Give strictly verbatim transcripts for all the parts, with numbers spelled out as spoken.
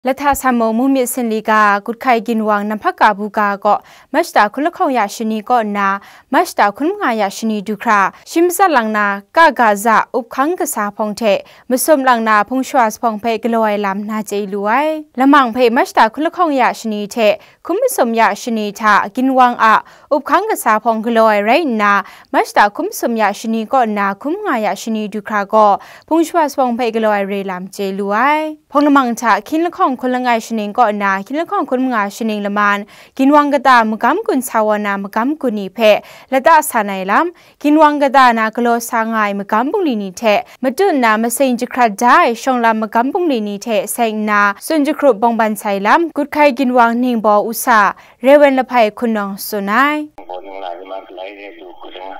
Lahta Sanmu Mumit Sinli ga Kut Hkai Ginwang Namhpaka Buga gaw Mashta hkun lahkawng ya shani kaw nna Mashta hkun manga ya shani du hkra shi matsat lang na, Kagaza Up Hkang Kasa Hpawng hte masum lang na Hpung Shawa Sa Hpawng hpe galaw ai lam na chye lu ai. Lamang hpe Mashta hkun lahkawng ya shani hte hkun masum ya shani hta Ginwang a Up Hkang Kasa Hpawng galaw ai rai nna, Mashta hkun masum ya shani kaw nna hkun manga ya shani du hkra gaw Hpung Shawa Sa Hpawng hpe galaw ai re lam chye lu ai. Hpawng lamang hta hkyin lahkawng hkun langai shaning kaw nna hkyin lahkawng hkun manga shaning laman, Ginwang kata magam gun sa wa na magam gun ni hpe lata san ai lam, Ginwang kata na galaw sa nga ai magam bungli ni hte matut nna masing jahkrat da ai shawng lam magam bungli ni hte seng nna tsun jahkrup bawngban sai lam, Kut Hkai Ginwang ningbaw usa Rewen Lahpai Hkun Nawng tsun ai. Bawng ningla ni ma galai re lu hkru ring a.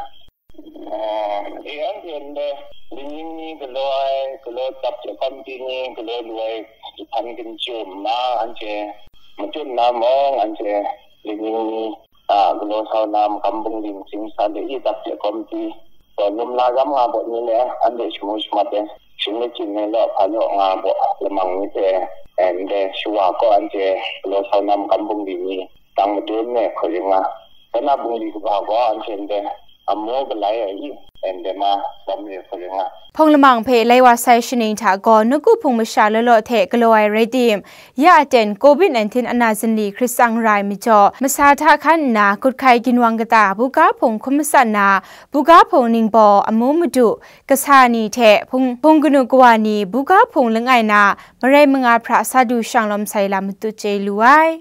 Eh, anhte ndai lingning ni galaw ai, galaw dap hte kawmti ni galaw lu ai jahpan ginchum ma, anhte matut na mawng, anhte lingning ni, ah, galaw sau na makam bungli matsing sa de i dap hte kawmti, gaw lum la gam nga baw ni le, anhte shamu shamat e, shing lachin e law hpa law nga baw lamang ni hte, eh, ndai shawa kaw anhte galaw sau na makam bungli ni tang madun e hkru ring a, dai na bungli kaba gaw anhte ndai amu galai ai i, ndai ma lam re hkru ring a. Hpawng lamang hpe lai wa sai shaning hta gaw nawku hpung masha law law hte galaw ai rai tim, ya aten covid nineteen ana zinli hkrit tsang ra ai majaw, masa hta hkan nna Kut Hkai Ginwang kata buga hpung hkun matsat na, buga hpung ningbaw amu madu kasa ni hte hpung, hpung kanu kawa ni buga hpung langai na marai manga hpra sa du shanglawm sai lam matut chye lu ai.